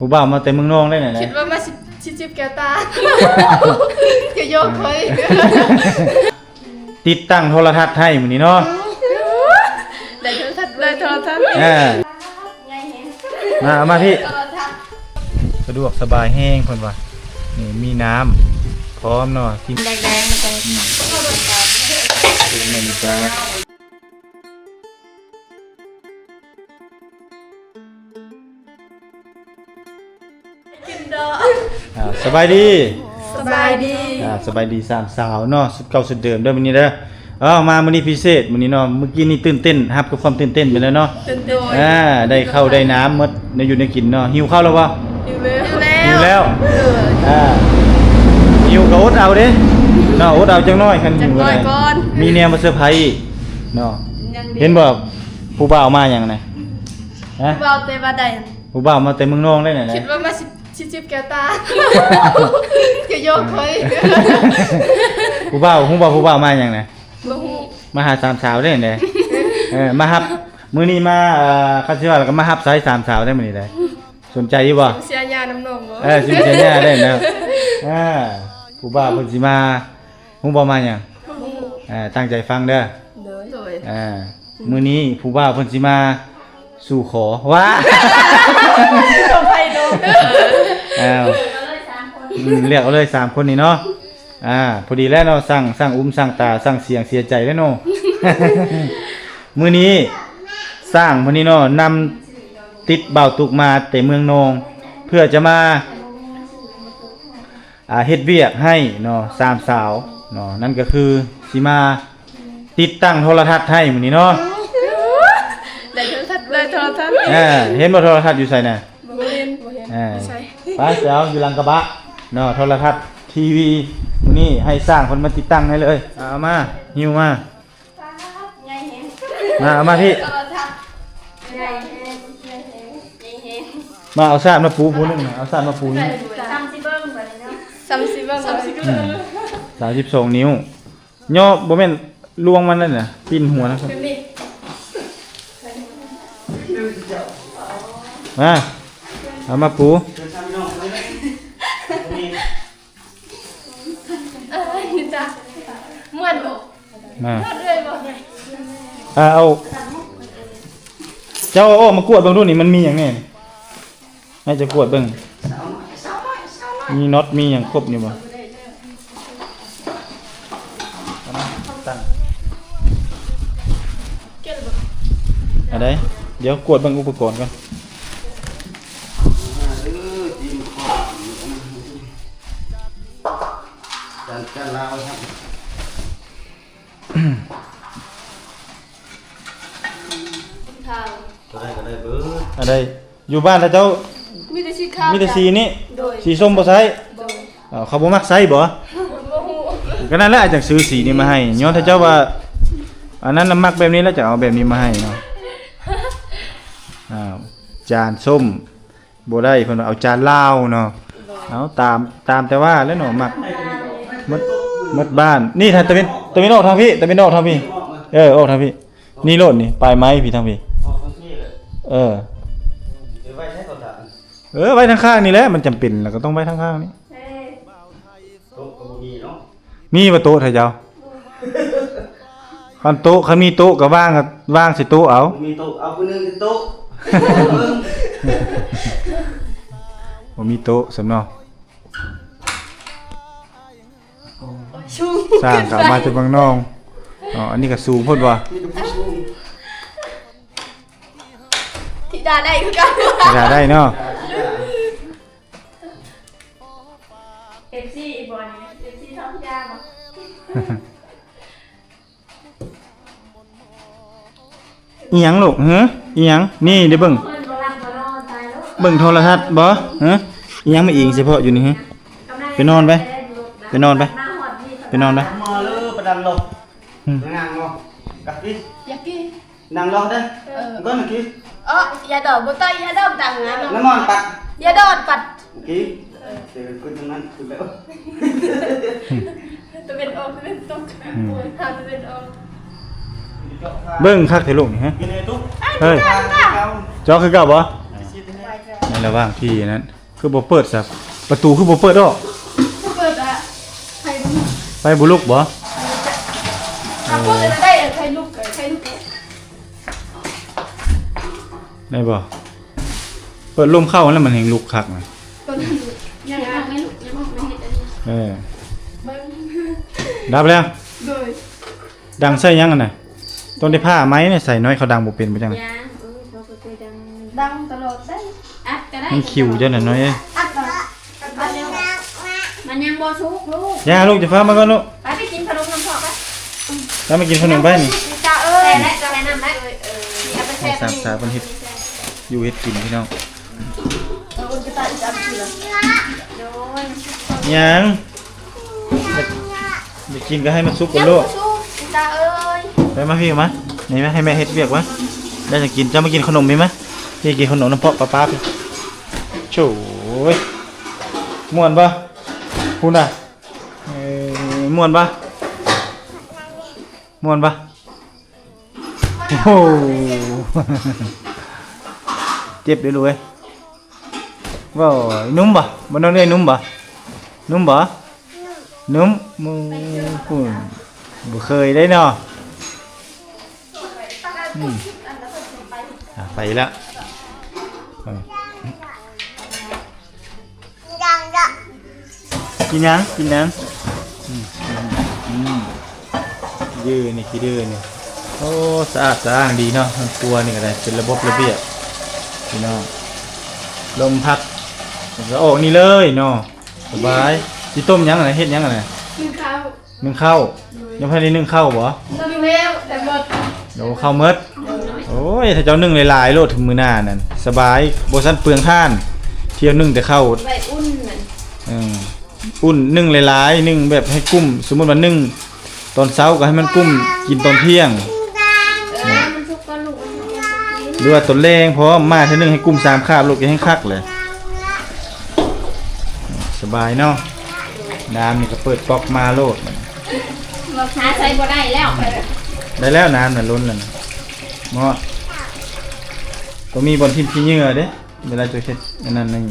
ຜູ້ບ່າວມາແຕ່ເມືອງນອງໄດ້ແນວໃດ? ຄິດວ່າມາຊິ ຊິຈິບແກ້ວຕາ ຈະຢອກຂ້ອຍ ຕິດຕັ້ງໂທລະທັດໃຫ້ມື້ນີ້ເນາະ. ໄດ້ໂທລະທັດ ໄດ້ໂທລະທັດ ເອີ ມາ ເອົາມາພີ້ ສະດວກສະບາຍແຮງເພິ່ນວ່າ. ນີ້ມີນ້ຳພ້ອມເນາະ ກິນແດງໆ ມັນຈະ ອືມ ມັນຈະ ກິນດອກ ອ່າ ສະບາຍດີ ສະບາຍດີ ອ່າ ສະບາຍດີສາມສາວເນາະ ຊຸດເກົ່າຊຸດເດີມເດີມື້ນີ້ເດີ. ເອົາ ມາມື້ນີ້ພິເສດມື້ນີ້ເນາະ ມື້ກີ້ນີ້ຕື່ນເຕັ້ນ ຮັບກັບຄວາມຕື່ນເຕັ້ນໄປແລ້ວເນາະ ຕື່ນເຕັ້ນ ອ່າ ໄດ້ເຂົ້າໄດ້ນ້ຳໝົດ ໄດ້ຢູ່ໄດ້ກິນເນາະ. ຫິວເຂົ້າແລ້ວບໍ່? ຫິວແລ້ວ ຫິວແລ້ວ ຫິວແລ້ວ ເອີ ອ່າ ຫິວກໍອົດເອົາເດ້ເນາະ ອົດເອົາຈັກໜ້ອຍ ຄັນຫິວກໍໄດ້ ມີແນວມາເຊີໄພອີກເນາະ. ເຫັນບໍ່ ຜູ້ບ່າວມາຫຍັງນະ? ຮະ? ຜູ້ບ່າວແຕ່ວ່າໃດ? ຜູ້ບ່າວມາແຕ່ເມືອງນອງໄດ້ແນວໃດ? ຄິດວ່າມາຊິ ຊິຈິບແກ້ວຕາ ຈະຢອກຂ້ອຍ. ຜູ້ບ່າວ ຮູ້ບໍ່ຜູ້ບ່າວມາຫຍັງນະ? ບໍ່ຮູ້ ມາຫາສາມສາວໄດ້ແນວໃດ? ເອີ ມາຮັບ ມື້ນີ້ມາ ເອີ ຄັນຊິວ່າແລ້ວກໍມາຮັບໃຊ້ສາມສາວໄດ້ມື້ນີ້ໄດ້. ສົນໃຈຢູ່ບໍ່? ຊິມເສຍຫຍ້ານຳນ້ອງບໍ່? ເອີ ຊິມເສຍຫຍ້າໄດ້ແນວ ເອີ ຜູ້ບ່າວເພິ່ນຊິມາ ຮູ້ບໍ່ມາຫຍັງ? ເອີ ຕັ້ງໃຈຟັງເດີ. ໂດຍ ອ່າ ມື້ນີ້ຜູ້ບ່າວເພິ່ນຊິມາສູ່ຂໍ ວ້າ ອ້າວ ອືມ ເລືອກເອົາເລີຍສາມຄົນນີ້ເນາະ. ອ່າ ພໍດີແລ້ວເນາະ ສ້າງ ສ້າງອຸມສ້າງຕາ ສ້າງສຽງເສຍໃຈແລ້ວເນາະ. ມື້ນີ້ສ້າງມື້ນີ້ເນາະ ນຳຕິດບ່າວຕຸກມາແຕ່ເມືອງນອງ ເພື່ອຈະມາ ອ່າ ເຮັດວຽກໃຫ້ເນາະ ສາມສາວເນາະ ນັ້ນກໍຄືຊິມາຕິດຕັ້ງໂທລະທັດໃຫ້ມື້ນີ້ເນາະ. ໄດ້ໂທລະທັດ ໄດ້ໂທລະທັດ ເອີ ເຫັນບໍ່ໂທລະທັດຢູ່ໃສນະ? ບໍ່ເຫັນ ບໍ່ເຫັນ ເອີ ຢູ່ໃສ? ໄປ ໄປເອົາຢູ່ຫຼັງກະບະເນາະ ໂທລະທັດ ທີວີ ມື້ນີ້ໃຫ້ຊ່າງເພິ່ນມາຕິດຕັ້ງໃຫ້ເລີຍ. ເອົາມາ ຫິ້ວມາ. ໃຫຍ່ແຮງ ມາ ເອົາມາພີ້ ໃຫຍ່ແຮງ ໃຫຍ່ແຮງ ໃຫຍ່ແຮງ. ມາເອົາຊາດມາປູຜູ້ໜຶ່ງນະ ເອົາຊາດມາປູນີ້. ຊ່ຳຊິເບິ່ງບັດນີ້ເນາະ ຊ່ຳຊິເບິ່ງ ອືມ ສາມສິບສອງນິ້ວ. ຍໍ ບໍ່ແມ່ນລວງມັນນັ້ນນະ ປິ່ນຫົວນະ. ມາ ເອົາມາປູ. ເອີຍ ນີ້ຈ້ະ ມ່ວນບໍ່? ມາ ເລີຍບໍ່? ອ່າ ເອົາ ເຈົ້າເອົາອອກມາກວດເບິ່ງດູນີ້ ມັນມີຫຍັງແດ່ນີ້ ໃຫ້ເຈົ້າກວດເບິ່ງ ມີນັອດມີຫຍັງຄົບຢູ່ບໍ່? ຕັ້ງ ອັນໃດ? ດຽວກວດເບິ່ງອຸປະກອນກ່ອນ. ຈານ ຈານລາວ ຂາວ ຕົວໃດກໍໄດ້ເບີດ ອັນໃດ? ຢູ່ບ້ານລະເຈົ້າ ມີແຕ່ສີຂາວ ມີແຕ່ສີນີ້ ໂດຍ ສີສົ້ມບໍ່ໃຊ້ ໂດຍ ເອົາ ເຂົາບໍ່ມັກໃຊ້ບໍ່? ບໍ່ຮູ້ ກໍນັ້ນແຫຼະ ຈັ່ງຊື້ສີນີ້ມາໃຫ້ ຍ້ອນຖ້າເຈົ້າວ່າ ອັນນັ້ນນະມັກແບບນີ້ແລ້ວ ຈະເອົາແບບນີ້ມາໃຫ້ເນາະ. ອ້າວ ຈານສົ້ມ ບໍ່ໄດ້ ເພິ່ນວ່າເອົາຈານລາວເນາະ. ເອົາຕາມ ຕາມແຕ່ວ່າແຫຼະເນາະ ມັກໝົດ ໝົດບ້ານ. ນີ້ ຕາເວັນ ຕາເວັນອອກທາງພີ້ ຕາເວັນອອກທາງພີ້ ເອີ ອອກທາງພີ້ ນີ້ໂລດນີ້ ປາຍໄມ້ພີ້ ທາງພີ້ ເອີ ເອີ ໄວ້ທາງຂ້າງນີ້ແຫຼະ ມັນຈຳເປັນ ແລ້ວກໍຕ້ອງໄວ້ທາງຂ້າງນີ້. ໂຕະກໍບໍ່ມີເນາະ ມີບໍ່ໂຕະ ຖ້າເຈົ້າ ຄັນໂຕະ ຄັນມີໂຕະກໍວາງ ວາງໃສ່ໂຕະເອົາ ມີໂຕະ ເອົາຜູ້ໜຶ່ງໂຕະ ບໍ່ມີໂຕະຊັ້ນເນາະ. ສູງ ສ້າງກໍເອົາມາແຕ່ເມືອງນອງເນາະ ອັນນີ້ກໍສູງໂພດວ່າ ທິດາໄດ້ຄືກັນ ທິດາໄດ້ເນາະ. ເອັຟຊີ ອີກບໍ່ນີ້ ເອັຟຊີ ທຳທິດາບໍ່? ອີ່ຫຍັງລູກ? ຫື? ອີ່ຫຍັງ? ນີ້ໄດ້ເບິ່ງ ເບິ່ງໂທລະທັດບໍ່? ຫື? ອີ່ຫຍັງມາອີງສະເພາະຢູ່ນີ້? ຫື? ໄປນອນໄປ ໄປນອນໄປ ໄປນອນໄປ. ມາເລີ ປະດັງລົງ ຫື? ນັ່ງລົງ ກະກິນ ຢາກກິນ. ນັ່ງລົງເດີ ເອີ ກ່ອນກິນ. ເອີ ຢ່າດອກ ບໍ່ຕ້ອງ ຢ່າດອກ ຕັງນະ ນ້ຳມັນປັດ ຢ່າດອກປັດ ກິນ. ເອີ ເດີຂຶ້ນທາງນັ້ນ ຂຶ້ນໄປ ຕາເວັນອອກ ຕາເວັນຕົກ ຫາຕາເວັນອອກ. ເບິ່ງຄັກແທ້ລູກນີ້ ຮະ ເຮີ້ຍ ເຈາະຄືເກົ່າບໍ່? ໃນລະຫວ່າງທີ່ນັ້ນ ຄືບໍ່ເປີດຊະ? ປະຕູຄືບໍ່ເປີດອອກ? ເປີດອະ ໄຟບໍ່ລຸກ ໄຟບໍ່ລຸກບໍ? ຖ້າເປີດໄດ້ ເອີ ໄຟລຸກ ໄຟລຸກ ໄດ້ບໍ່? ເປີດລົມເຂົ້າຫັ້ນແຫຼະ ມັນແຮ່ງລຸກຄັກນະ. ເປີດ ຍັງອອກໄມ່ລຸກ ຍັງອອກໄມ່ເຮັດອັນນີ້ ເອີ ເບິ່ງ ດັບແລ້ວ. ໂດຍ ດັງໃສ່ຫຍັງຫັ້ນນະ? ຕ້ອງໄດ້ຜ້າໄມ້ໃສ່ ນ້ອຍເຂົາດັງບໍ່ເປັນບໍ່ຈັ່ງໃດ. ຍັງ ເອີ ເຂົາກໍເຄີຍດັງ ດັງຕະຫຼອດໄດ໋ ອັດກໍໄດ້ ມັນຂິວເຈົ້ານັ້ນນ້ອຍເອີຍ. ອັດບໍ່? ອັດແລ້ວ ມັນຍັງບໍ່ສຸກລູກ. ຢ່າລູກ ຈະຟ້າວມາກ່ອນລູກ ໄປ ໄປກິນຂະໜົມນຳພໍ່ໄປ ໄປ ໄປກິນຂະໜົມໄປນີ້. ຕາເອີຍ ແລ້ວຈະໄດ້ນຳໄດ້ ເອີ ເອີ ເອົາໄປແຊ່ ສາມສາວເພິ່ນເຮັດຢູ່ເຮັດກິນພີ່ນ້ອງ. ເອີ ໂດຍ ຍັງ ຢາກ ຢາກກິນກໍໃຫ້ມັນສຸກກ່ອນລູກ. ຍັງບໍ່ສຸກ ຕາເອີຍ ໄປມາພີ່ມາ ນີ້ມາ ໃຫ້ແມ່ເຮັດວຽກມາ. ໄດ້ຈະກິນ ເຈົ້າມາກິນຂະໜົມພີ້ມາ ພີ່ກິນຂະໜົມນຳພໍ່ປ້າໆ ພີ້. ໂອ້ຍ ມ່ວນບໍ່? ພຸ້ນນະ ເອີ ມ່ວນບໍ່? ມ່ວນບໍ່? ໂອ້ໂຫ ເຈັບເດ້ລູກເອີຍ. ເວົ້າ ນຸ້ມບໍ່? ບໍ່ ນ້ອງເອື້ອຍນຸ້ມບໍ່? ນຸ້ມບໍ່? ນຸ້ມ ໝູ່ ພຸ້ນ ບໍ່ເຄີຍໄດ້ເນາະ. ອືມ ອ່າ ໄປລະ ເອີ. ກິນຫຍັງ? ກິນຫຍັງ? ອືມ ອືມ ຂີ້ດື້ນີ້ ຂີ້ດື້ນີ້. ໂອ້ ສະອາດສະອ້າງດີເນາະ ເຮືອນຄົວນີ້ກໍໄດ້ ເປັນລະບົບລະບຽບພີ່ນ້ອງ. ລົມພັດ ມັນກໍອອກນີ້ເລີຍເນາະ ສະບາຍ. ຊິຕົ້ມຫຍັງຫັ້ນນະ? ເຮັດຫຍັງຫັ້ນນະ? ໜຶ້ງເຂົ້າ. ໜຶ້ງເຂົ້າ. ໂດຍ ຍັງບໍ່ທັນໄດ້ໜຶ້ງເຂົ້າບໍ? ໜຶ້ງແລ້ວ ແຕ່ໝົດ. ໂອ້ ເຂົ້າໝົດ. ໂດຍ ໂອ້ຍ ຖ້າເຈົ້າໜຶ້ງຫຼາຍໆໂລດ ມື້ໜ້ານັ້ນສະບາຍ ບໍ່ຊັ້ນເປືອງຖ່ານ. ທ່ຽວໜຶ້ງແຕ່ເຂົ້າ ໄວ້ອຸ່ນນັ້ນ. ເອີ ອຸ່ນ ໜຶ້ງຫຼາຍໆ ໜຶ້ງແບບໃຫ້ກຸ້ມ. ສົມມຸດວ່າໜຶ້ງຕອນເຊົ້າກໍໃຫ້ມັນກຸ້ມກິນຕອນທ່ຽງ. ເອີ ມັນສຸກກ່ອນລູກ ມັນສຸກກ່ອນ ຫຼືວ່າຕອນແລງພ້ອມ ມາເທື່ອໜຶ່ງໃຫ້ກຸ້ມສາມຄາບໂລດ ກໍແຮ່ງຄັກແຫຼະ. ສະບາຍເນາະ. ນ້ຳນີ້ກໍເປີດປັອກມາໂລດ ຫາໃສ່ບໍ່ໄດ້ແລ້ວ. ໄດ້ແລ້ວ ນ້ຳນະ ລົ້ນແລ້ວນະ. ເໝາະ ຕ້ອງມີບ່ອນຖິ້ມຂີ້ເຫຍື້ອເດ້ ເວລາເຈົ້າເຮັດອັນນັ້ນນີ້.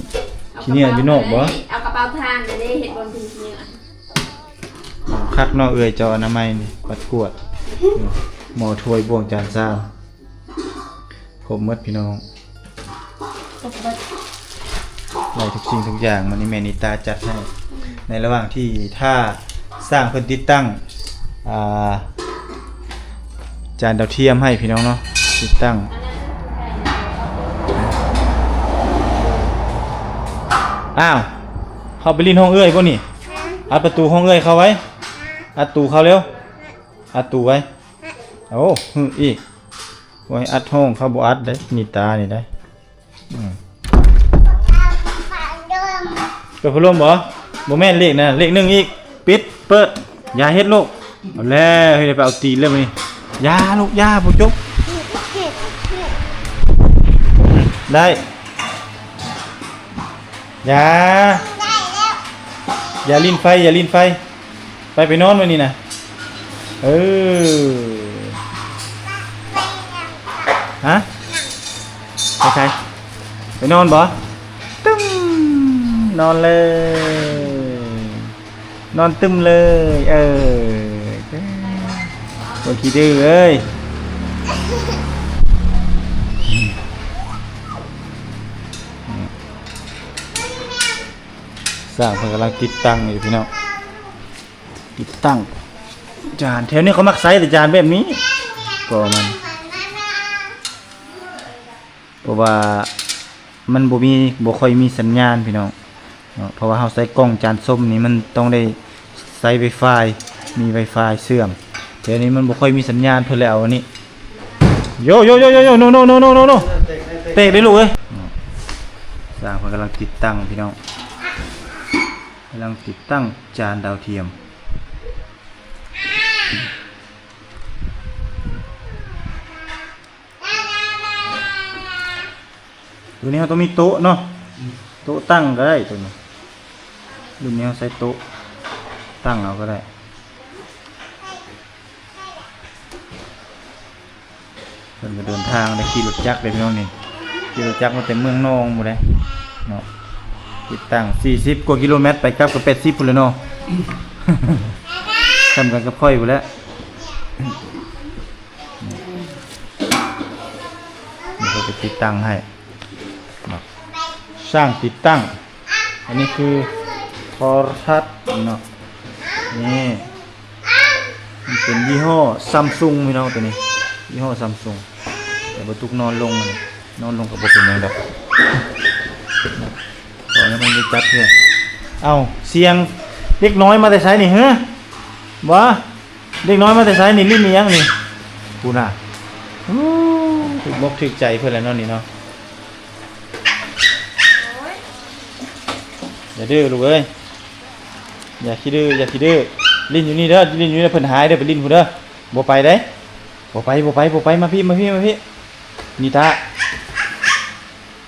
ຂີ້ເຫຍື້ອຢູ່ນອກບໍ? ເອົາກະເປົາຖ່ານເດ້ ເຮັດບ່ອນຖິ້ມຂີ້ເຫຍື້ອ. ຄັກເນາະ ເອື້ອຍເຈົ້າອະນາໄມນີ້ ປັດກວາດ ໝໍຖ້ວຍ ບ່ວງ ຈານ ຊາມ ຄົບໝົດພີ່ນ້ອງ. ຄົບໝົດ ໄດ້ທຸກສິ່ງທຸກຢ່າງ ມື້ນີ້ແມ່ນິຕາຈັດໃຫ້. ໃນລະຫວ່າງທີ່ຖ້າຊ່າງເພິ່ນຕິດຕັ້ງ ອ່າ ຈານດາວທຽມໃຫ້ພີ່ນ້ອງເນາະ ຕິດຕັ້ງ. ອ້າວ ເຂົ້າໄປຫຼິ້ນຫ້ອງເອື້ອຍບໍ່ນີ້? ອັດປະຕູຫ້ອງເອື້ອຍເຂົ້າໄວ້. ອັດຕູເຂົ້າເລັວ. ອັດຕູໄວ້. ໂອ້ ຫຶ ອີກ. ບໍ່ໃຫ້ອັດຫ້ອງ ເຂົາບໍ່ອັດເດ້ ນິຕານີ້ໄດ໋. ອືມ ເປີດພັດລົມບໍ? ບໍ່ແມ່ນ ເລກນະ ເລກໜຶ່ງອີກ. ປິດ ເປີດ. ຢ່າເຮັດລູກ. ເອົາແລ້ວ ເຮັດໃຫ້ໄປເອົາຕີນແລ້ວມື້ນີ້. ຢ່າລູກ ຢ່າ ບໍ່ຈົບ. ໄດ້. ຢ່າ ຢ່າຫຼິ້ນໄຟ ຢ່າຫຼິ້ນໄຟ. ໄປ ໄປນອນມື້ນີ້ນະ. ເອີ ຮະ? ໄປໃສ? ໄປນອນບໍ? ຕຶ້ມ ນອນເລີຍ ນອນຕຶ້ມເລີຍ. ເອີ ຄົນຂີ້ດື້ເອີຍ. ຊ່າງເພິ່ນກຳລັງຕິດຕັ້ງຢູ່ພີ່ນ້ອງ ຕິດຕັ້ງຈານ. ແຖວນີ້ເຂົາມັກໃຊ້ແຕ່ຈານແບບນີ້ ກໍມັນ ເພາະວ່າມັນບໍ່ມີ ບໍ່ຄ່ອຍມີສັນຍານພີ່ນ້ອງເນາະ. ເພາະວ່າເຮົາໃຊ້ກ້ອງຈານຊົມນີ້ ມັນຕ້ອງໄດ້ໃຊ້ໄວຟາຍ ມີໄວຟາຍເຊື່ອມ. ແຖວນີ້ມັນບໍ່ຄ່ອຍມີສັນຍານ ເພິ່ນເລີຍເອົາອັນນີ້. ໂຢ ໂຢ ໂຢ ໂຢ ໂນ ໂນ ໂນ ໂນ ໂນ ໂນ ແຕກເດ້ລູກເອີຍ. ຊ່າງເພິ່ນກຳລັງຕິດຕັ້ງພີ່ນ້ອງ ກຳລັງຕິດຕັ້ງຈານດາວທຽມ. ໂຕນີ້ເຮົາຕ້ອງມີໂຕະເນາະ ໂຕະຕັ້ງກໍໄດ້ໂຕນີ້. ລຸ້ນນີ້ເຮົາໃຊ້ໂຕະຕັ້ງເອົາກໍໄດ້. ເພິ່ນກໍເດີນທາງໄດ້ຂີ່ລົດຈັກເດ້ພີ່ນ້ອງນີ້. ຂີ່ລົດຈັກມາແຕ່ເມືອງນອງພຸ້ນເດ້ເນາະ ຕິດຕັ້ງ ສີ່ສິບກວ່າກິໂລແມັດ ໄປກັບກໍ ແປດສິບ ພຸ້ນແຫຼະເນາະ ສ່ຳກັນກັບຂ້ອຍພຸ້ນແຫຼະ. ນີ້ເຂົາກໍຕິດຕັ້ງໃຫ້ເນາະ ຊ່າງຕິດຕັ້ງ. ອັນນີ້ຄືໂທລະທັດເນາະ ນີ້ ມັນເປັນຍີ່ຫໍ້ຊຳຊຸງ ພີ່ນ້ອງ ໂຕນີ້ ຍີ່ຫໍ້ຊຳຊຸງ. ແຕ່ບໍ່ຕຸກນອນລົງ ນອນລົງກໍບໍ່ເປັນຫຍັງດອກ ເພາະມັນໄດ້ຈັບເທື່ອ. ເອົ້າ ສຽງເດັກນ້ອຍມາແຕ່ໃສນີ້ ເຮີ ບໍ່? ເດັກນ້ອຍມາແຕ່ໃສນີ້? ຫຼິ້ນອີ່ຫຍັງນີ້? ພຸ້ນນະ ໂອ້ ຖືກອົກຖືກໃຈເພິ່ນແຫຼະເນາະນີ້ເນາະ. ຢ່າດື້ລູກເອີຍ ຢ່າຂີ້ດື້ ຢ່າຂີ້ດື້ ຫຼິ້ນຢູ່ນີ້ເດີ ຫຼິ້ນຢູ່ນີ້ເດີ ເພິ່ນຫາຍເດີ ໄປຫຼິ້ນພຸ້ນເດີ. ບໍ່ໄປເດ້ ບໍ່ໄປ ບໍ່ໄປ ບໍ່ໄປ ມາພີ້ ມາພີ້ ມາພີ້ ນີຕາ.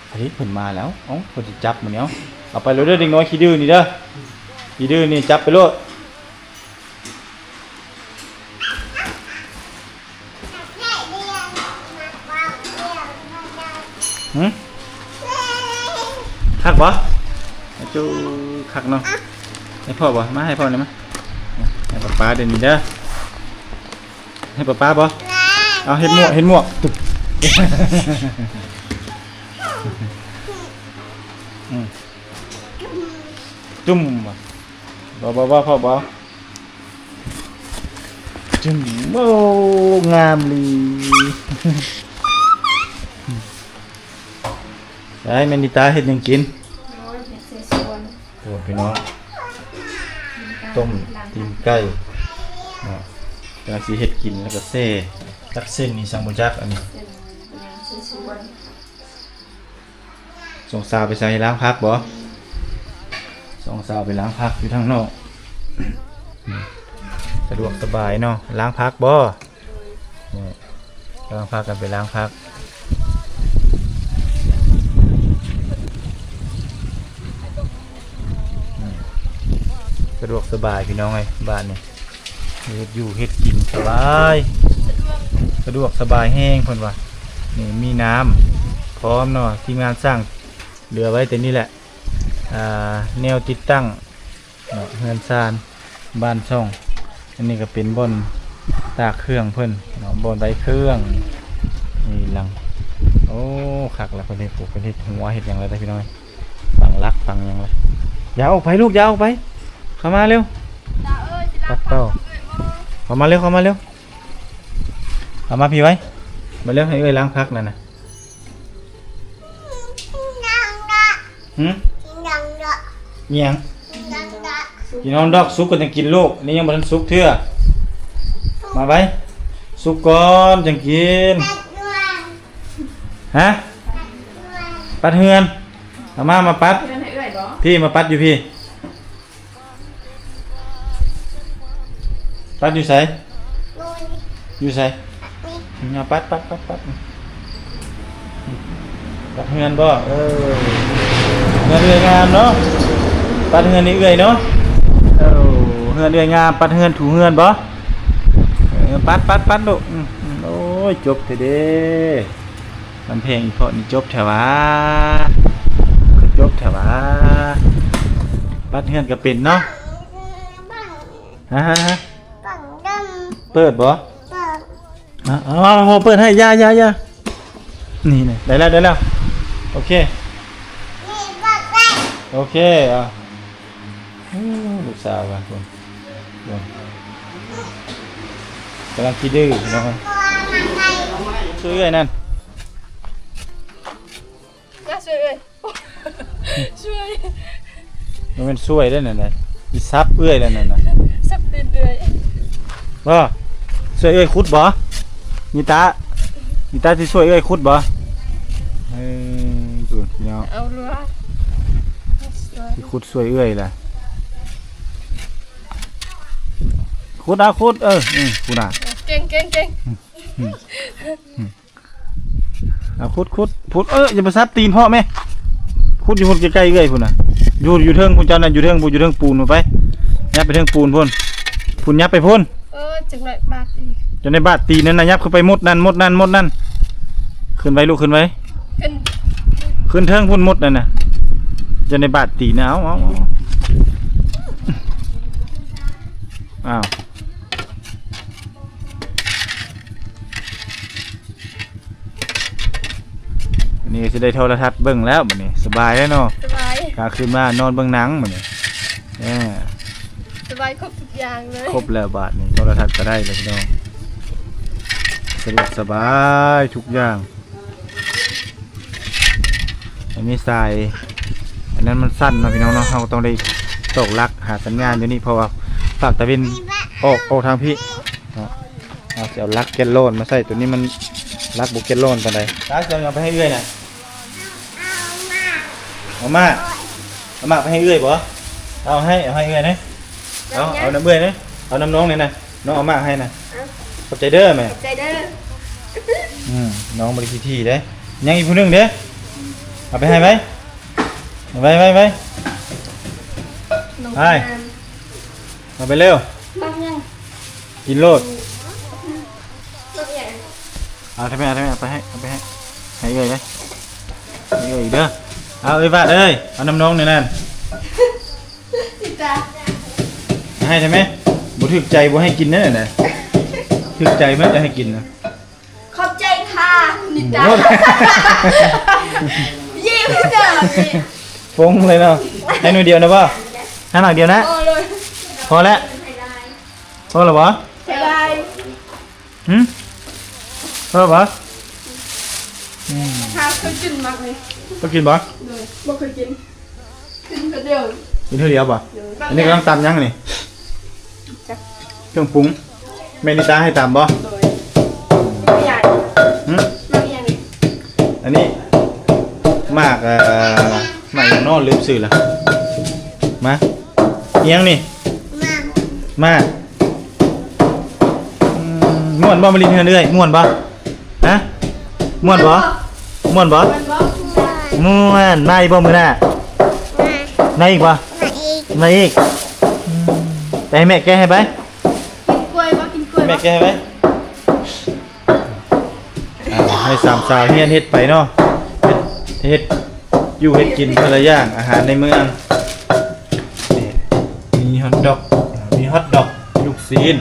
ເອີຍ ເພິ່ນມາແລ້ວ ເອົ້າ ເພິ່ນຊິຈັບມື້ນີ້ ເອົາ ເອົາໄປໂລດເດີ ເດັກນ້ອຍຂີ້ດື້ນີ້ເດີ ຂີ້ດື້ນີ້ຈັບໄປໂລດ. ຫຶ ຄັກບໍ່? ຈູ ຄັກເນາະ ໃຫ້ພໍ່ບໍ່? ມາໃຫ້ພໍ່ແດ່ມາ ໃຫ້ປ້າປ້າເດີນີ້ເດີ ໃຫ້ປ້າປ້າບໍ່? ເອົາ ເຮັດໝວກ ເຮັດໝວກ ອືມ ຈຸ້ມ ບໍ່ ບໍ່ ບໍ່ ພໍ່ບໍ່ ຈຶ່ງ ໂອ້ ງາມລີ. ໄດ້ ແມ່ນິຕາເຮັດຫຍັງກິນ? ໂອ້ຍ ເຮັດເສສວນ ໂອ້ ພີ່ນ້ອງ ຕົ້ມຕີນໄກ່ເນາະ ກຳລັງຊິເຮັດກິນ ແລ້ວກໍແຊ່ ຈັກເສັ້ນນີ້ ຊ່າງບໍ່ຈັກ ອັນນີ້ ເສັ້ນຫຍັງ ເສສວນ. ສອງສາວໄປໃສ? ລ້າງຜັກບໍ່? ສອງສາວໄປລ້າງຜັກຢູ່ທາງນອກ ສະດວກສະບາຍເນາະ. ລ້າງຜັກບໍ່? ນີ້ ກຳລັງພາກັນໄປລ້າງຜັກ ສະດວກສະບາຍພີ່ນ້ອງເອີຍ ບ້ານນີ້. ເຮັດຢູ່ເຮັດກິນສະບາຍ ສະດວກສະບາຍແຮງເພິ່ນວ່າ. ນີ້ມີນ້ຳພ້ອມເນາະ ທີມງານຊ່າງເຫຼືອໄວ້ແຕ່ນີ້ແຫຼະ ອ່າ ແນວຕິດຕັ້ງເນາະ ເຮືອນຊານບ້ານຊ່ອງ. ອັນນີ້ກໍເປັນບ່ອນຕາກເຄື່ອງເພິ່ນເນາະ ບ່ອນໄວ້ເຄື່ອງ ນີ້ຫຼັງ. ໂອ້ ຄັກລະ ເພິ່ນເຮັດ ເພິ່ນເຮັດຫົວເຮັດຫຍັງລະເດ້ພີ່ນ້ອງ. ຝັງຫຼັກຝັງຫຍັງລະ. ຢ່າອອກໄປລູກ ຢ່າອອກໄປ ເຂົ້າມາເລັວ. ປັດເປົ່າ ເຂົ້າມາເລັວ ເຂົ້າມາເລັວ ເຂົ້າມາພີ້ໄວ. ມາເລັວ ໃຫ້ເອື້ອຍລ້າງຜັກນັ້ນນະ. ຫຶ ອີຫຍັງ? ກິນຮອດດອກ ສຸກກໍຈັ່ງກິນລູກ ນີ້ຍັງບໍ່ທັນສຸກເທື່ອ. ມາໄວ ສຸກກ່ອນຈັ່ງກິນ. ຮະ? ປັດເຮືອນ ເອົາມາ ມາປັດ ເຮືອນໃຫ້ເອື້ອຍບໍ່? ພີ້ ມາປັດຢູ່ພີ້. ປັດຢູ່ໃສ? ຢູ່ໃສ? ເອົາ ປັດ ປັດ ປັດ ປັດ ປັດເຮືອນບໍ່? ເອີ ເຮືອນເອື້ອຍງາມເນາະ ປັດເຮືອນໃຫ້ເອື້ອຍເນາະ. ເອີ ເຮືອນເອື້ອຍງາມ ປັດເຮືອນ ຖູເຮືອນບໍ່? ເອີ ປັດ ປັດ ປັດລູກ. ອືມ ໂອ້ຍ ຈົບແທ້ເດ້. ກຳແພງອີ່ເພາະນີ້ຈົບແທ້ຫວາ ຄືຈົບແທ້ຫວາ. ປັດເຮືອນກໍເປັນເນາະ. ຮະ ຮະ ຮະ ເປີດບໍ່? ເປີດ ເອົາ ເອົາ ເອົາ ເປີດໃຫ້ ຢ່າ ຢ່າ ຢ່າ. ນີ້ ນີ້ ໄດ້ແລ້ວ ໄດ້ແລ້ວ. ໂອເຄ ໂອເຄ ເອົາ. ໂອ້ ລູກສາວວ່າ ເບິ່ງ ເບິ່ງ ກຳລັງຂີ້ດື້ພີ່ນ້ອງ. ຊ່ວຍເອື້ອຍນັ້ນ ມາຊ່ວຍເອື້ອຍ ຊ່ວຍ ມັນແມ່ນຊ່ວຍເດ້ນັ້ນນະ ຊິສັບເອື້ອຍແລ້ວນັ້ນນະ ສັບຕີນເອື້ອຍ. ບໍ່ ຊ່ວຍເອື້ອຍຂຸດບໍ່? ນິຕາ ນິຕາຊິຊ່ວຍເອື້ອຍຂຸດບໍ່? ເອີ ດູພີ່ນ້ອງ ເອົາລວດ ຊິຂຸດຊ່ວຍເອື້ອຍລະ. ຂຸດ ເອົາ ຂຸດ ເອີ ອື ພຸ້ນນະ ເກັ່ງ ເກັ່ງ ເກັ່ງ. ເອົາ ຂຸດ ຂຸດ ຂຸດ ເອີ ຢ່າໄປສັບຕີນພໍ່ແມ່. ຂຸດຢູ່ພຸ້ນ ໃກ້ໆເອື້ອຍພຸ້ນນະ ຢູ່ ຢູ່ເທິງພຸ້ນ ເຈົ້ານະ ຢູ່ເທິງພຸ້ນ ຢູ່ເທິງປູນພຸ້ນ ໄປ ຍັບໄປເທິງປູນພຸ້ນ ພຸ້ນ ຍັບໄປພຸ້ນ. ເອີ ຈັ່ງໜ້ອຍບາດຕີນ ຈັ່ງໜ້ອຍບາດຕີນນັ້ນນະ ຍັບຂຶ້ນໄປໝົດນັ້ນ ໝົດນັ້ນ ໝົດນັ້ນ. ຂຶ້ນໄວລູກ ຂຶ້ນໄວ ຂຶ້ນ ຂຶ້ນເທິງພຸ້ນໝົດນັ້ນນະ ຈະໄດ້ບາດຕີນ. ເອົາ ເອົາ ເອົາ ອ້າວ ນີ້ກໍຊິໄດ້ໂທລະທັດເບິ່ງແລ້ວບັດນີ້ ສະບາຍແລ້ວເນາະ. ສະບາຍ ກາງຄືນມານອນເບິ່ງໜັງບັດນີ້. ເອີ ສະບາຍຄົບທຸກຢ່າງເລີຍ. ຄົບແລ້ວບາດນີ້ ໂທລະທັດກໍໄດ້ແລ້ວພີ່ນ້ອງ ສະດວກສະບາຍທຸກຢ່າງ. ອັນນີ້ສາຍ ອັນນັ້ນມັນສັ້ນເນາະພີ່ນ້ອງເນາະ ເຮົາກໍຕ້ອງໄດ້ຕອກຫຼັກຫາສັນຍານຢູ່ນີ້ ເພາະວ່າຟາກຕາເວັນອອກ ອອກທາງພີ້ເນາະ. ເຮົາຊິເອົາຫຼັກແກນລອນມາໃສ່ ຕົວນີ້ມັນຫຼັກບໍ່ແກນລອນປານໃດ. ຕາ ເຈົ້າເອົາໄປໃຫ້ເອື້ອຍນະ ເອົາມາ ເອົາມາ ເອົາມາໄປໃຫ້ເອື້ອຍບໍ? ເອົາໃຫ້ ເອົາໃຫ້ເອື້ອຍນະ ເອົາ ເອົານຳເອື້ອຍນະ ເອົານຳນ້ອງນີ້ນະ ນ້ອງເອົາມາໃຫ້ນະ. ເອົາ ຂອບໃຈເດີແມ່ ຂອບໃຈເດີ. ອືມ ນ້ອງບໍ່ໄດ້ຂີ້ຖີ່ເດ້. ຍັງອີກຜູ້ໜຶ່ງເດ້ ເອົາໄປໃຫ້ໄວ ໄວໆໆ ໄປ ເອົາໄປເລັວ ມັກຫຍັງ? ກິນໂລດ ມັກຫຍັງ? ເອົາ ທຳໄມ ເອົາ ທຳໄມ ເອົາໄປໃຫ້ ເອົາໄປໃຫ້ ໃຫ້ເອື້ອຍເດ້ ໃຫ້ເອື້ອຍອີກເດີ. ເອົາ ເອື້ອຍບາດເອີຍ ເອົານຳນ້ອງນີ້ນັ້ນ ໃຫ້ທຳໄມ? ບໍ່ຖືກໃຈບໍ່ໃຫ້ກິນເດ້ນະ ຖືກໃຈມັນຈະໃຫ້ກິນນະ. ຂອບໃຈຄ່ະ ນິຕາ ໂອ້ຍ ຍິ້ມເດີ ຟົງເລີຍເນາະ. ໃຫ້ໜ້ອຍດຽວນະບໍ່? ໃຫ້ໜ້ອຍດຽວນະ ພໍແລ້ວ ພໍແລ້ວບໍ່? ຫື ພໍແລ້ວບໍ່? ອືມ ຫາເຄີຍກິນໝາກນີ້ ເຄີຍກິນບໍ່? ໂດຍ ບໍ່ເຄີຍກິນ. ກິນເທື່ອດຽວ ກິນເທື່ອດຽວບໍ່? ໂດຍ ອັນນີ້ກຳລັງຕຳຫຍັງນີ້? ຈັກ ເຄື່ອງປຸງ ແມ່ນິຕາໃຫ້ຕຳບໍ່? ໂດຍ ຫື ອັນນີ້ໝາກ ເອີ ໝາກຫຍັງເນາະ ລືມຊື່ລະ ມາ ອີຫຍັງນີ້? ໝາກ ໝາກ ອືມ ມ່ວນບໍ່ ມາຫຼິ້ນເຮືອນເອື້ອຍ ມ່ວນບໍ່? ຮະ ມ່ວນບໍ່? ມ່ວນບໍ່? ມ່ວນ. ມາອີກບໍ່ມື້ໜ້າ? ມາອີກບໍ່? ມາອີກ ມາອີກ. ອືມ ໄປໃຫ້ແມ່ແກະໃຫ້ໄປ ກິນກ້ວຍບໍ່? ກິນກ້ວຍບໍ່? ແມ່ແກະໃຫ້ໄປ. ອ່າ ໃຫ້ສາມສາວຮຽນເຮັດໄປເນາະ ເຮັດ ເຮັດຢູ່ເຮັດກິນ ແຕ່ລະຢ່າງ ອາຫານໃນເມືອງ. ນີ້ ມີຮອດດອກ ມີຮອດດອກ ລູກຊີ້ນ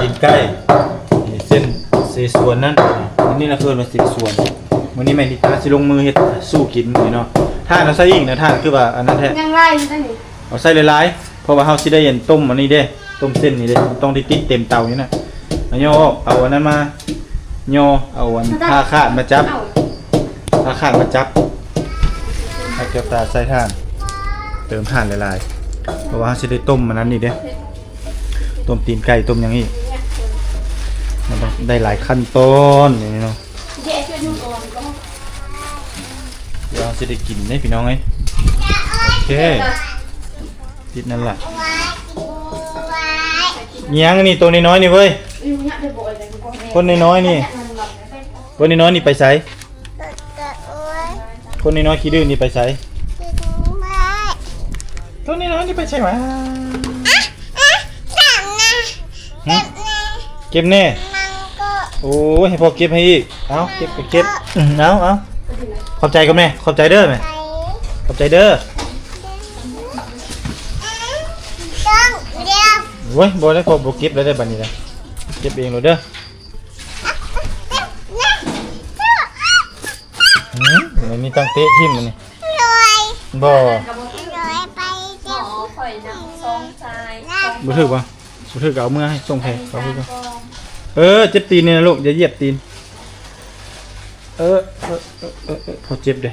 ຕີນໄກ່ ນີ້ເສັ້ນເສສວນນັ້ນ ອັນນີ້ລະເອີ້ນວ່າເສສວນ. ມື້ນີ້ແມ່ນິຕາຊິລົງມືເຮັດສູ່ກິນມື້ນີ້ເນາະ. ຖ່ານເອົາໃສ່ອີກນະ ຖ່ານຄືວ່າອັນນັ້ນແທ້ ຍັງຫຼາຍຢູ່ເດ້ນີ້ ເອົາໃສ່ຫຼາຍໆ ເພາະວ່າເຮົາຊິໄດ້ອັນຕົ້ມອັນນີ້ເດ້ ຕົ້ມເສັ້ນນີ້ເດ້ ມັນຕ້ອງໄດ້ຕິດເຕັມເຕົານີ້ນະ. ເອົາຍໍອອກ ເອົາອັນນັ້ນມາຍໍ ເອົາອັນຜ້າຄາດມາຈັບ ຜ້າຄາດມາຈັບ ໃຫ້ແກ້ວຕາໃສ່ຖ່ານ ເຕີມຖ່ານຫຼາຍໆ ເພາະວ່າເຮົາຊິໄດ້ຕົ້ມອັນນັ້ນອີກເດ້ ຕົ້ມຕີນໄກ່ ຕົ້ມຫຍັງອີກ ມັນຕ້ອງໄດ້ຫຼາຍຂັ້ນຕອນນີ້ເນາະ. ດຽວເຮົາຊິໄດ້ກິນເດ້ພີ່ນ້ອງເອີຍ. ໂອເຄ ຕິດນັ້ນລະ. ອີຫຍັງນີ້ ໂຕນ້ອຍໆນີ້ເວີຍ ຄົນນ້ອຍໆນີ້ ຄົນນ້ອຍໆນີ້ໄປໃສ? ຄົນນ້ອຍໆຂີ້ດື້ນີ້ໄປໃສ? ໂຕນ້ອຍໆນີ້ໄປໃສຫວາ? ຫຶ? ເກັບແນ່ ໂອ້ຍ ໃຫ້ພໍ່ເກັບໃຫ້ອີກ. ເອົາ ເກັບກໍເກັບ ອືມ ເອົາ ເອົາ ຂອບໃຈກ່ອນແມ່ ຂອບໃຈເດີແມ່ ຂອບໃຈເດີ. ໂອ້ຍ ບໍ່ໄດ້ ພໍ່ບໍ່ເກັບແລ້ວເດີ ບາດນີ້ນະ ເກັບເອງໂລດເດີ. ຫື? ມັນມີຕັ້ງເຕະຖິ້ມອັນນີ້ ບໍ່ ບໍ່ຖືກບໍ່? ບໍ່ຖືກກໍເອົາເມືອໃຫ້ສົ່ງໃຫ້ເຂົາຄືເກົ່າ. ເອີ ເຈັບຕີນນີ້ນະລູກ ຢ່າຢຽບຕີນ. ເອີ ເອີ ເອີ ເອີ ເອີ ພໍ່ເຈັບເດ້.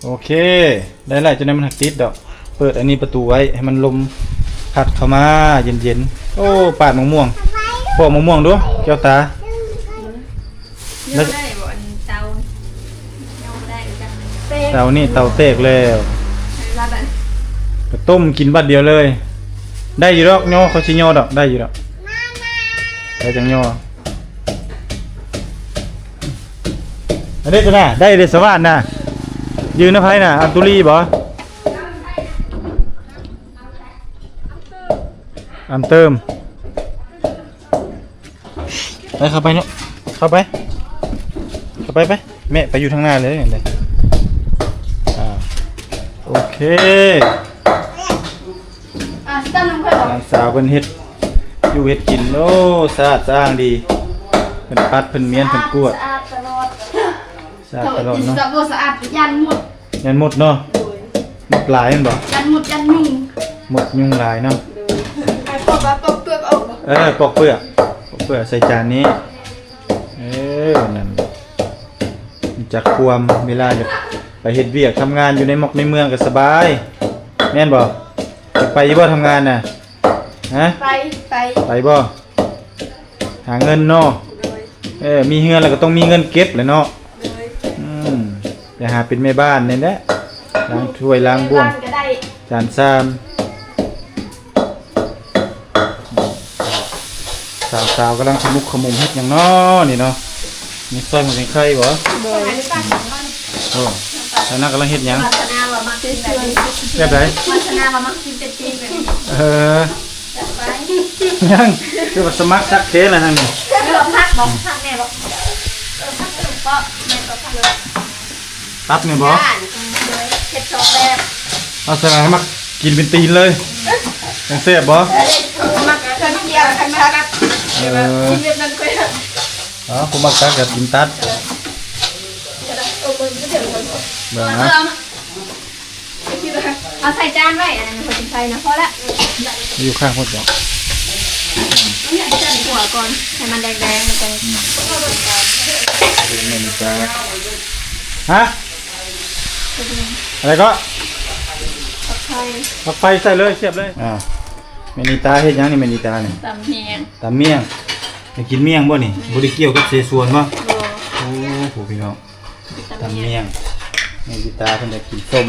ໂອເຄ ໄດ້ແລ້ວ. ຈັ່ງໃດມັນຫັກຕິດດອກ. ເປີດອັນນີ້ປະຕູໄວ້ ໃຫ້ມັນລົມພັດເຂົ້າມາເຢັນໆ. ໂອ້ ປາດໝາກມ່ວງ ປອກໝາກມ່ວງດູ ແກ້ວຕາ. ຍ່ອໄດ້ບໍ່? ອັນເຕົາຍ່ອບໍ່ໄດ້ຄືກັນ. ເຕົານີ້ເຕົາແຕກແລ້ວ ເອີ ວ່າແບບ ກໍຕົ້ມກິນບັດດຽວເລີຍ. ໄດ້ຢູ່ດອກ ຍໍ ຂ້ອຍຊິຍໍດອກ ໄດ້ຢູ່ດອກ. ໄດ້ຈັ່ງຍໍ. ອັນນີ້ຕົວໜ້າ ໄດ້ເດ ສະຫວານນະ. ຢືນນຳໃຜນະ? ອັນຕຸລີບໍ? ອຳເຕີມ. ໄປ ເຂົ້າໄປເນາະ ເຂົ້າໄປ ເຂົ້າໄປ ໄປ. ແມ່ໄປຢູ່ທາງໜ້າເລີຍ. ໂອເຄ ອ່ະ ຊິຕັ້ງນຳເພິ່ນ ຫຼານສາວເພິ່ນເຮັດຢູ່ເຮັດກິນ ໂອ້ ສະອາດສະອ້າງດີ ເພິ່ນປັດ ເພິ່ນມ້ຽນ ເພິ່ນກວດ ສະອາດຕະຫຼອດ ສະອາດຕະຫຼອດເນາະ ຖ້າບໍ່ສະອາດຢ້ານມົດ ຢ້ານມົດເນາະ ໂດຍ ມົດຫຼາຍແມ່ນບໍ່? ຢ້ານມົດຢ້ານຍຸງ ມົດຍຸງຫຼາຍເນາະ ໂດຍ ໃຫ້ປອກວ່າປອກເປືອກອອກ ເອີ ປອກເປືອກ ປອກເປືອກໃສ່ຈານນີ້ ເອີ ນັ້ນ ຮູ້ຈັກຄວາມ ເວລາຢາກໄປເຮັດວຽກທຳງານຢູ່ໃນໝອກໃນເມືອງກໍສະບາຍ ແມ່ນບໍ່? ຢາກໄປຢູ່ບໍ່ທຳງານນະ? ຮະ? ໄປ ໄປ ໄປບໍ່? ຫາເງິນເນາະ ໂດຍ ເອີ ມີເຮືອນແລ້ວກໍຕ້ອງມີເງິນເກັບແຫຼະເນາະ ໂດຍ ອືມ ໄປຫາເປັນແມ່ບ້ານນີ້ແຫຼະ ລ້າງຖ້ວຍລ້າງບ່ວງ ແມ່ບ້ານກໍໄດ້ ຈານຊາມ ສາມສາວກຳລັງຂະມຸກຂະມຸມເຮັດຫຍັງເນາະນີ້ເນາະ ມີຊອຍຫົວແມງໄຄບໍ່? ໂດຍ ໂອ້ ສາວນາກຳລັງເຮັດຫຍັງ? ວາສະນາວ່າມັກກິນແບບນີ້ ແບບໃດ? ວາສະນາວ່າມັກກິນແຕ່ຊີ້ນແບບນີ້ ເອີ ຈັດໄປ ຍັງ ຄືວ່າສະໝັກຄັກແທ້ລະທາງນີ້ ຫຼືວ່າຜັກບໍ່? ຜັກແນ່ບໍ່? ເອີ ຜັກກະດູກເປາະ ແມ່ນບໍ່? ຜັກເລີຍ ຕັບນີ້ບໍ່? ເຮັດສອງແບບ ລັກສະນະໃຫ້ມັກກິນເປັນຕີນເລີຍ ຈັ່ງແຊບບໍ່? ມັກເຄື່ອງທຽມ ຄັນມັກຕັບ ເອີ ກິນແບບນັ້ນຂ້ອຍ ອໍ ຜູ້ມັກຕັບກໍກິນຕັບ ເອີ ເບິ່ງນະ ເອົາໃສ່ຈານໄວ້ ອັນນັ້ນຂ້ອຍຊິໃສ່ນະ ພໍລະ ຢູ່ຂ້າງພຸ້ນບໍ່? ອືມ ໃສ່ຂົ້ວກ່ອນ ໃຫ້ມັນແດງໆ ແລ້ວຈັ່ງ ອືມ ແມ່ນຈ້າ ຮະ? ອືມ ອະໄລກໍ? ໝາກໄຟ ໝາກໄຟໃສ່ເລີຍ ສຽບເລີຍ ອ່າ ແມ່ນີຕາເຮັດຫຍັງນີ້ ແມ່ນີຕານີ້? ຕຳໝ້ຽງ ຕຳໝ້ຽງ ຢາກກິນໝ້ຽງບໍ່ນີ້? ອືມ ບໍ່ໄດ້ກ່ຽວກັບເສສວນບໍ່? ບໍ່ ໂອ້ ຜູ້ພີ່ນ້ອງ ຕຳໝ້ຽງ ແມ່ນີຕາເພິ່ນຢາກກິນສົ້ມ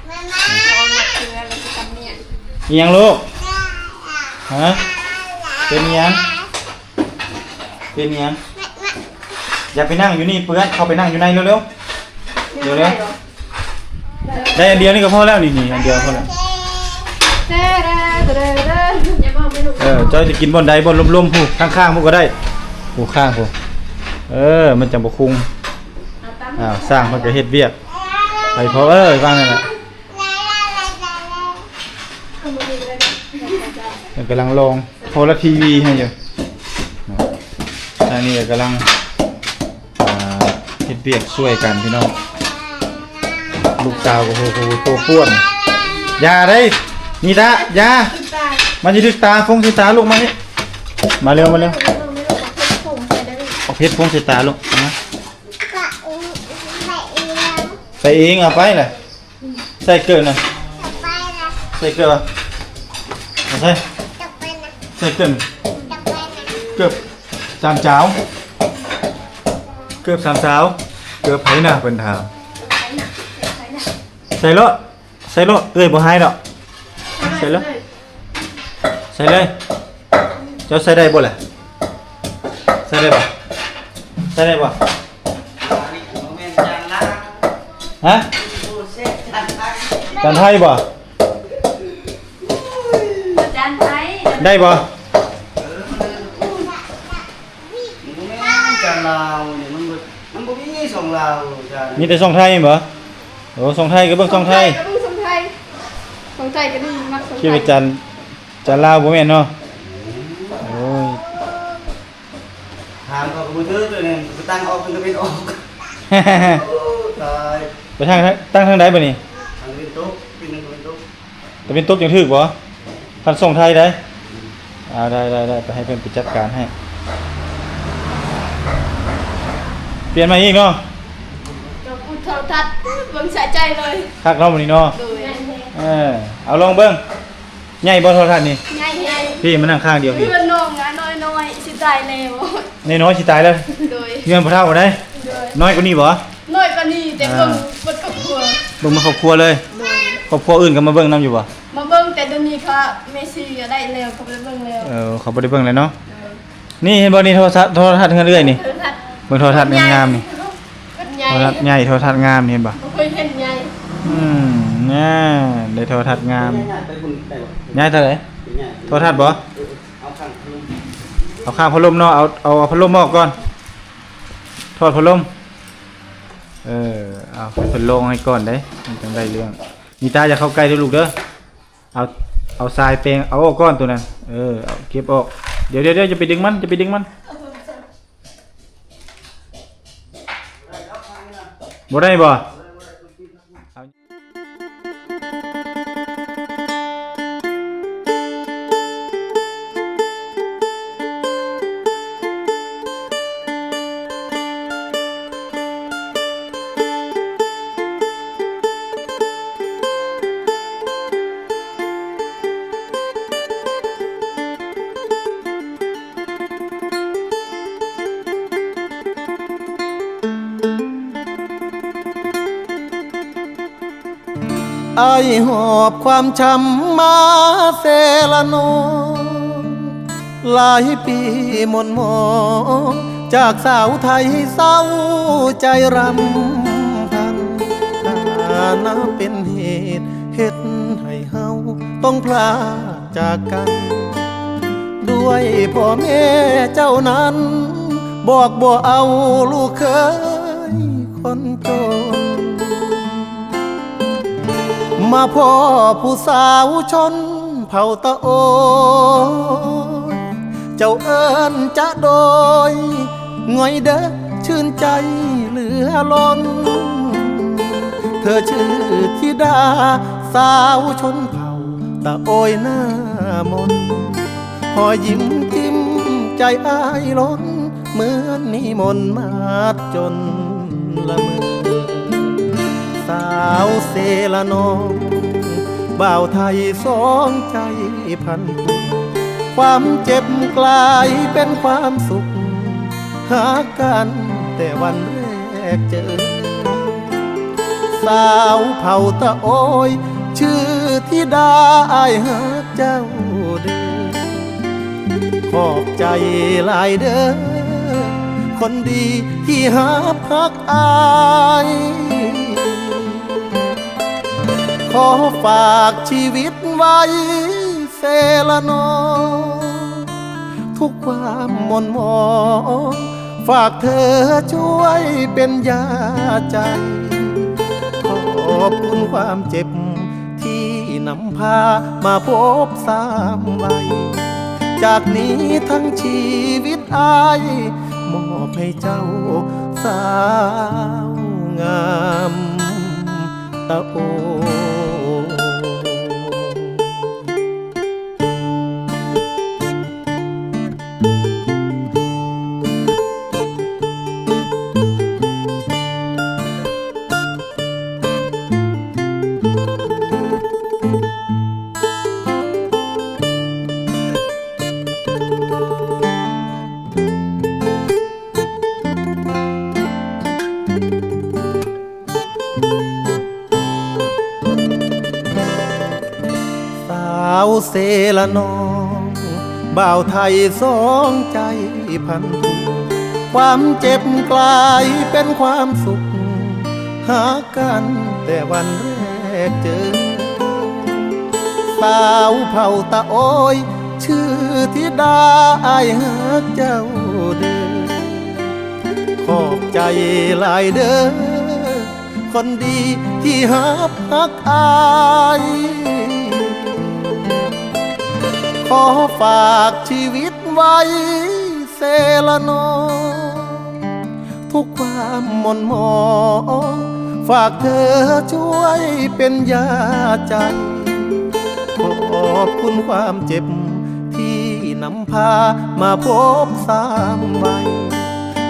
ເອົາໝາກເຂືອ ແລ້ວຊິຕຳໝ້ຽງ ອີຫຍັງລູກ? ຮະ? ເປັນອີຫຍັງ? ເປັນອີຫຍັງ? ຢ່າໄປນັ່ງຢູ່ນີ້ເປື້ອນ ເຂົ້າໄປນັ່ງຢູ່ໃນເລັວໆ ເລັວໆ ໄດ້ອັນດຽວນີ້ກໍພໍແລ້ວ ນີ້ໆ ອັນດຽວພໍແລ້ວ ເອີ ເຈົ້າຈະກິນບ່ອນໃດ? ບ່ອນລົມໆ ພຸ້ນ ຂ້າງໆ ພຸ້ນກໍໄດ້ ຜູ້ຂ້າງພຸ້ນ ເອີ ມັນຈັ່ງບໍ່ຄຸງ ອ້າວ ຊ່າງເພິ່ນກໍເຮັດວຽກ ໄປພໍ ເອີ ວາງນັ້ນແຫຼະ ເພິ່ນກຳລັງລອງໂທລະທີວີໃຫ້ຢູ່ ທາງນີ້ກໍກຳລັງ ອ່າ ເຮັດວຽກຊ່ວຍກັນພີ່ນ້ອງ ລູກສາວກໍໂຫ ໂຫ ໂຕປ່ວນ ຢ່າເດ້ ນີຕາ ຢ່າ ມັນຊິຖືກຕາ ຟົງໃສ່ຕາລູກ ມານີ້ ມາເລັວ ມາເລັວ ເອົາເຜັດຟົງໃສ່ຕາລູກ ມາ ໃສ່ເອງ ເອົາໄປລະ ໃສ່ເກີບນະ ໃສ່ເກີບ ເອົາໃສ່ ໃສ່ເກີບ ເກີບສາມສາວ ເກີບສາມສາວ ເກີບໃຜນະ ເພິ່ນຖາມ ໃສ່ໂລດ ໃສ່ໂລດ ເອື້ອຍບໍ່ໃຫ້ດອກ ໃສ່ເລີຍ ໃສ່ເລີຍ ເຈົ້າໃສ່ໄດ້ບໍ່ລະ ໃສ່ໄດ້ບໍ່ ໃສ່ໄດ້ບໍ່ ຮະ ຈານໄທບໍ່ ຈານໄທ ໄດ້ບໍ່ ບໍ່ແມ່ນ ຈານລາວນີ້ມັນບໍ່ ມັນບໍ່ມີຊ່ອງລາວ ຈານ ມີແຕ່ຊ່ອງໄທແມ່ນບໍ່ ໂອ້ ຊ່ອງໄທກໍເບິ່ງຊ່ອງໄທ ຊ່ອງໄທກໍເບິ່ງຊ່ອງໄທ ຊ່ອງໄທກໍດີ ມັກຊ່ອງໄທ ຄິດວ່າຈານ ຈານລາວບໍ່ແມ່ນເນາະ ໂອ້ຍ ຖາມເຂົາກໍບໍ່ຖືກເລີຍນີ້ ໄປຕັ້ງອອກເພິ່ນກໍເປັນອອກ ໂອ້ ຕາຍ ໄປທາງ ຕັ້ງທາງໃດບັດນີ້ ທາງຕາເວັນຕົກ ເປັນທາງຕາເວັນຕົກ ຕາເວັນຕົກຈັ່ງຖືກບໍ່ ຄັນສົ່ງໄທໄດ໋ ອ່າ ໄດ້ໆໆ ໄປໃຫ້ເພິ່ນໄປຈັດການໃຫ້ ປ່ຽນໃໝ່ອີກເນາະ ກໍເບິ່ງໂທລະທັດ ເບິ່ງສະໃຈເລີຍ ຄັກເນາະມື້ນີ້ເນາະ ໂດຍ ເອີ ເອົາລອງເບິ່ງ ໃຫຍ່ບໍ່ໂທລະທັດນີ້ ໃຫຍ່ ໃຫຍ່ ພີ່ມານັ່ງຂ້າງດຽວພີ່ ເຮືອນນ້ອງນ້ອຍໆ ຊິຕາຍແລ້ວ ນ້ອຍໆ ຊິຕາຍແລ້ວ ໂດຍ ເຮືອນພໍ່ເຖົ້າໄດ໋ ໂດຍ ນ້ອຍກວ່ານີ້ບໍ່ ນ້ອຍກວ່ານີ້ ແຕ່ເບິ່ງ ອ່າ ເບິດຄອບຄົວ ເບິ່ງເບິດຄອບຄົວເລີຍ ໂດຍ ຄອບຄົວອື່ນກໍມາເບິ່ງນຳຢູ່ບໍ່ ມາເບິ່ງ ແຕ່ດຽວນີ້ເຂົາເມຊີກໍໄດ້ແລ້ວ ເຂົາບໍ່ໄດ້ເບິ່ງແລ້ວ ເອີ ເຂົາບໍ່ໄດ້ເບິ່ງແລ້ວເນາະ ໂດຍ ນີ້ເຫັນບໍ່ນີ້ ໂທລະທັດ ໂທລະທັດເຮືອນເອື້ອຍນີ້ ໂທລະທັດ ເບິ່ງໂທລະທັດງາມໆນີ້ ໂທລະທັດໃຫຍ່ ໂທລະທັດງາມນີ້ ເຫັນບໍ່ ບໍ່ເຄີຍເຫັນໃຫຍ່ ອືມ ແນ່ ໄດ້ໂທລະທັດງາມ ຍ້າຍໄປພຸ້ນໄດ້ບໍ່ ຍ້າຍທາງໃດ ໂທລະທັດບໍ່ ເອີ ເອົາຂ້າງພັດລົມ ເອົາຂ້າງພັດລົມເນາະ ເອົາ ເອົາ ເອົາພັດລົມອອກກ່ອນ ຖອດພັດລົມ ເອີ ເອົາໃຫ້ເພິ່ນລອງໃຫ້ກ່ອນເດ້ ມັນຈັ່ງໄດ້ເລື່ອງ ມີຕາ ຢ່າເຂົ້າໃກ້ເດີລູກເດີ. ເອົາ ເອົາສາຍແປງ ເອົາອອກກ່ອນໂຕນັ້ນ. ເອີ ເອົາເກັບອອກ. ດຽວໆໆ ຢ່າໄປດຶງມັນ ຢ່າໄປດຶງມັນ. ບໍ່ໄດ້ບໍ່? ອ້າຍຫອບຄວາມຊ້ຳມາເຊລະນອງ ຫຼາຍປີໝົນໝອງ ຈາກສາວໄທເສົ້າໃຈຣຳພັນ ຖານະເປັນເຫດເຮັດໃຫ້ເຮົາຕ້ອງພລາກ ຈາກກັນ ດ້ວຍພໍ່ແມ່ເຈົ້ານັ້ນ ບອກບໍ່ເອົາລູກເຂີຍຄົນຈົນ ມາພໍ້ຜູ້ສາວຊົນເຜົ່າຕະໂອຍ ເຈົ້າເອີ້ນຈະໂດຍ ງ່ອຍເດີ ຊື່ນໃຈເຫຼືອລົ້ນ ເທີຊື່ທິດາສາວຊົນເຜົ່າຕະໂອຍໜ້າມົນ ຮອຍຍິ້ມຈິ້ມໃຈອ້າຍລົ້ນ ເໝືອນມີມົນມາດຈົນລະເມີ ສາວເຊລະນອງ ບ່າວໄທສອງໃຈພັນ ຄວາມເຈັບກລາຍເປັນຄວາມສຸກ ຮັກກັນແຕ່ວັນແລກເຈີ ສາວເຜົ່າຕະໂອຍ ຊື່ທິດາ ອ້າຍຮັກເຈົ້າເດີ ຂອບໃຈຫຼາຍເດີ ຄົນດີທີ່ຮັບຮັກອ້າຍ ຂໍຝາກຊີວິດໄວ້ ເຊລະນອງ ທຸກຄວາມໝົນໝອງ ຝາກເທີຊ່ວຍເປັນຢາໃຈ ຂອບຄຸນຄວາມເຈັບ ທີ່ນຳພາມາພົບຊ້ຳໄວ ຈາກນີ້ທັງຊີວິດອ້າຍ ມອບໃຫ້ເຈົ້າສາວງາມ ຕະໂອ ສາວເຊລະນອງ ບ່າວໄທສອງໃຈພັນທຸກ ຄວາມເຈັບກລາຍເປັນຄວາມສຸກ ຮັກກັນແຕ່ວັນແລກເຈີ ສາວເຜົ່າຕະໂອຍ ຊື່ທິດາ ອ້າຍຮັກເຈົ້າເດີ ຂອບໃຈຫຼາຍເດີ ຄົນດີທີ່ຮັບຮັກອ້າຍ ຂໍຝາກຊີວິດໄວ້ ເຊລະນອງ ທຸກຄວາມໝົນໝອງ ຝາກເທີຊ່ວຍເປັນຢາໃຈ ຂອບຄຸນຄວາມເຈັບ ທີ່ນຳພາມາພົບຊ້ຳໄວ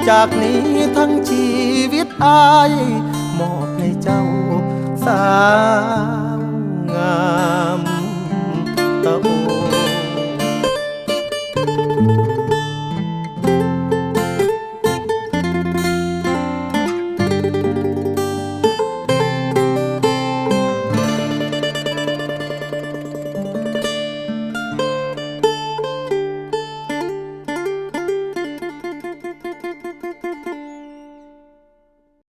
ຈາກນີ້ທັງຊີວິດອ້າຍ ມອບໃຫ້ເຈົ້າສາວງາມ ຕະໂອ